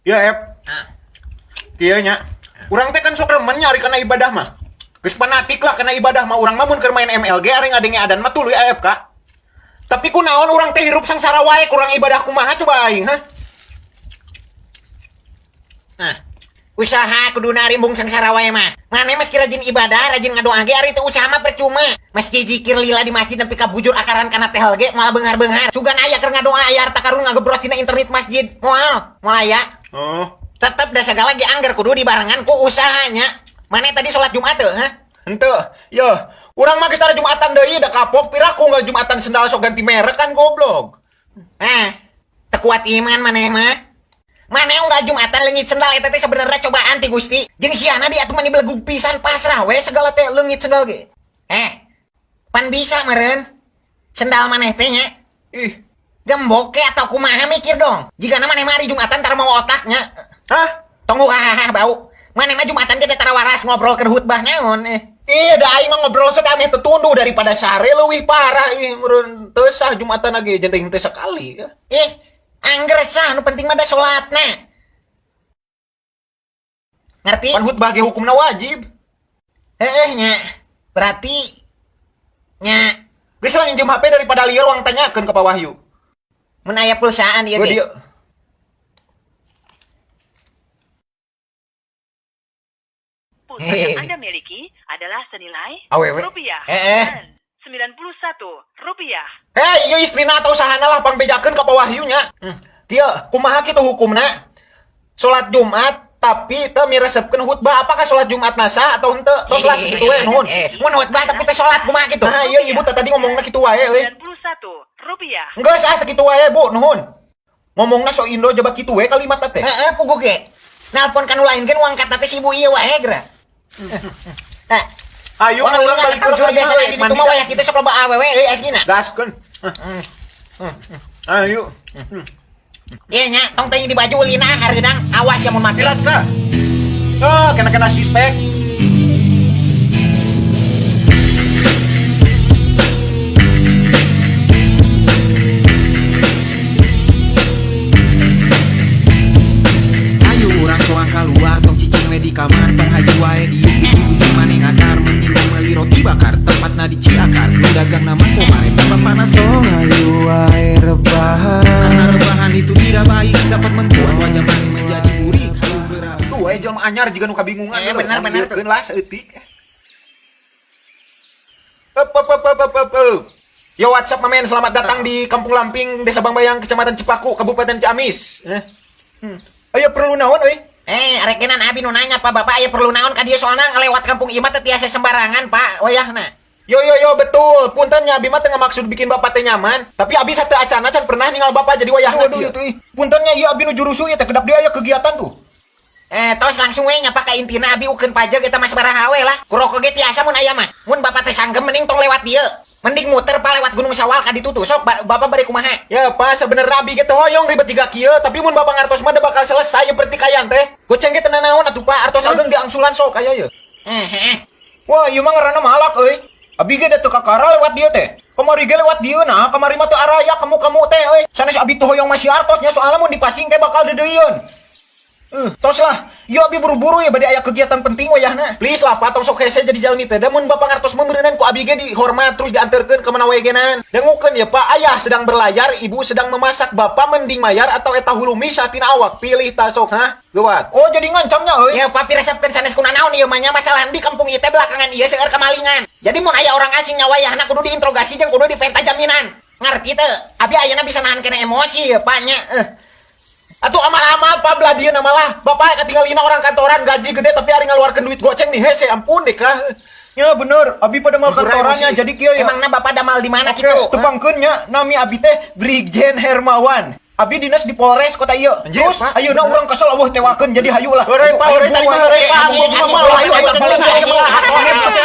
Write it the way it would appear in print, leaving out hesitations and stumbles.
Ya, Ep. Kieu nya. Urang teh kan sok remen nyari kana ibadah mah. Geus fanatik lah kana ibadah mah. Urang mah mun keur main MLG ari ngadenge adan mah tuluy AFK. Tapi kunaon urang teh hirup sangsara wae, kurang ibadah kumaha coba aing, ha? Nah, usaha kuduna ari embung sangsara wae mah. Maneh meski rajin ibadah, rajin ngadoa ge ari teu usaha mah percuma. Meski zikir lila di masjid nepi ka bujur akaran kana tehel ge moal beunghar-beunghar. Sugan aya keur ngadoa aya harta karun ngagebros dina internet masjid. Moal, moal aya. Oh. Tetep da segala ge angger kudu dibarengan ku usahanya. Maneh tadi sholat Jumat teu, ha? Henteu. Yo, urang mah geus tara Jumatan deui da kapok piraku nggak Jumatan sendal sok ganti merek kan goblok. Ah, teu kuat iman maneh mah. Maneh unggal Jumatan leungit sendal eta teh sebenarnya cobaan ti Gusti. Jeung siana di atuh mani belegug pisan pasrah we segala teh leungit sendal ge. Eh, pan bisa meureun. Sendal maneh teh nya. Ih, Gembok ke atau kumaha mikir dong. Jigana maneh mah ari Jumatan tara mau otaknya. Hah? Tong hahaha bau. Maneh mah Jumatan ge teh tara waras ngobrol keur khutbah naon eh. Iya, da aing mah ngobrol sok ameh teu tunduh daripada sare leuwih parah ih meureun teu sah Jumatan lagi jeung teu sekali. Ih, angger sah nu penting mah da salatna. Ngerti? Pan khutbah ge hukumna wajib. Heeh nya. Berarti nya Geus lah nginjem HP daripada lieur urang tanyakeun ka Pak Wahyu. Mun aya pulsaan ieu Gua ge. dieu. Pulsa yang Anda miliki adalah senilai Awewe. rupiah Eh, eh. dan 91 rupiah. Hei, ieu istrina atau sahana lah pangbejakeun ka Pak Wahyu nya. Kieu, kumaha kitu hukumna? Salat Jumat tapi teu miresepkeun khutbah, apakah salat Jumat sah atau henteu? Tos lah sakitu we nuhun. Eh, mun khutbah tapi teu salat kumaha kitu? Nah, iya ibu teh tadi ngomongna kitu wae euy. 91 rupiah. Geus ah sakitu wae, Bu, nuhun. Ngomongna sok Indo coba kitu we kalimat teh. Heeh, puguh ge. Nelpon kanu lain ge nu angkat teh si ibu ieu wae geura. Nah, Ayo wah, kan urang urang balik balik ka biasa di ditu mah wayah kitu sok loba awewe euy aslinya. Gaskeun. Ayo. Iya nya, tong teuing di baju ulina hareudang, awas ya mun mati. Jelas ka? Ah, kena-kena suspek. Ayo urang soang keluar tong cicing we di kamar tong hayu wae diuk bisi ujung maneh ngakar mending meuli roti bakar tempatna di Ciakar nu dagang nama Komar eta bapana Tong hayu wae rebahan. Karena rebahan itu tidak baik dapat membuat wajah maneh menjadi burik. Hayu gerak. Tuh we jelema anyar jiga nu kabingungan. Eh, benar, benar tuh. Panggilkeun lah saeutik. Up, up, up, up, up, up, up. Yo, what's up, mamen? Selamat datang di Kampung Lamping, Desa Bangbayang, Kecamatan Cipaku, Kabupaten Ciamis. Eh. Ayo perlu naon euy? Eh, rekenan abi nu nanya Pak, Bapak aya perlu naon ka dieu soalna ngelewat kampung ieu mah teu tiasa sembarangan, Pak. Wayahna. Yo yo yo betul. Punten nya abi mah teu ngamaksud bikin bapak teh nyaman, tapi abi sateu acana can pernah ningal bapak jadi wayahna Aduh, kieu. aduh, ih. Punten nya ieu abi nu jurusu ieu teh kedap dia aya kegiatan tuh. Eh, tos langsung we nyapa ka intina abi ukeun pajak eta mah sabaraha we lah. Ku rokok ge tiasa mun aya mah. Mun bapak teh sanggem mending tong lewat dieu. Mending muter Pak lewat Gunung Sawal ka ditu tuh. Sok bapak bade kumaha? Ya Pak, sebenarnya abi ge teu hoyong ribet jiga kieu, tapi mun bapak ngartos mah da bakal selesai ya pertikaian teh. Goceng ge teu nanaon atuh Pak, artos ageng diangsulan sok aya ye. Eh, eh. Wah, ieu mah ngaranna malak euy. Abi ge da teu kakara lewat dieu teh. Kamari ge lewat dieu nah, kamari mah teu araya kamu-kamu teh euy. Sanes abi teu hoyong masih artos nya soalna mun dipasing teh bakal deudeuieun. Tos lah. Yo abi buru-buru ya bade aya kegiatan penting wayahna. Please lah Pak, tong sok hese jadi jalmi teh. Da mun bapak ngartos mah meureunnan ku abi ge dihormat terus dianterkeun ka mana wae genan. Dangukeun ya Pak, ayah sedang berlayar, ibu sedang memasak, bapak mending mayar atau eta hulu misa tina awak. Pilih ta sok ha. Geuwat. Oh, jadi ngancamnya euy. Ya Pak piresepkeun sanes kuna naon ieu mah nya masalah di kampung ieu teh belakangan ieu seueur kemalingan. Jadi mun aya orang asing nya wayahna kudu diinterogasi jeung kudu dipenta jaminan. Ngerti teu? Abi ayeuna bisa nahan kena emosi ya Pak nya. Eh. Atuh amal-amal Pak belah dieu nama lah. Bapak katinggalina orang kantoran gaji gede tapi ari ngaluarkeun duit goceng nih hese ampun deh kah. Ya bener, abi pada mal Hiburan kantorannya emosi. jadi kieu ya. Emangna bapak damal di mana Oke, kitu? tepangkeun nya nami abi teh Brigjen Hermawan. Abi dinas di Polres kota ieu. Anjir, Terus Pak. ayeuna urang kesel eueuh tewakeun jadi hayu lah. Hore Pak, hore tadi mah hore Pak. Asik, Ampun, asik, mah, ayo ayo asik, balik asik, ayo asik.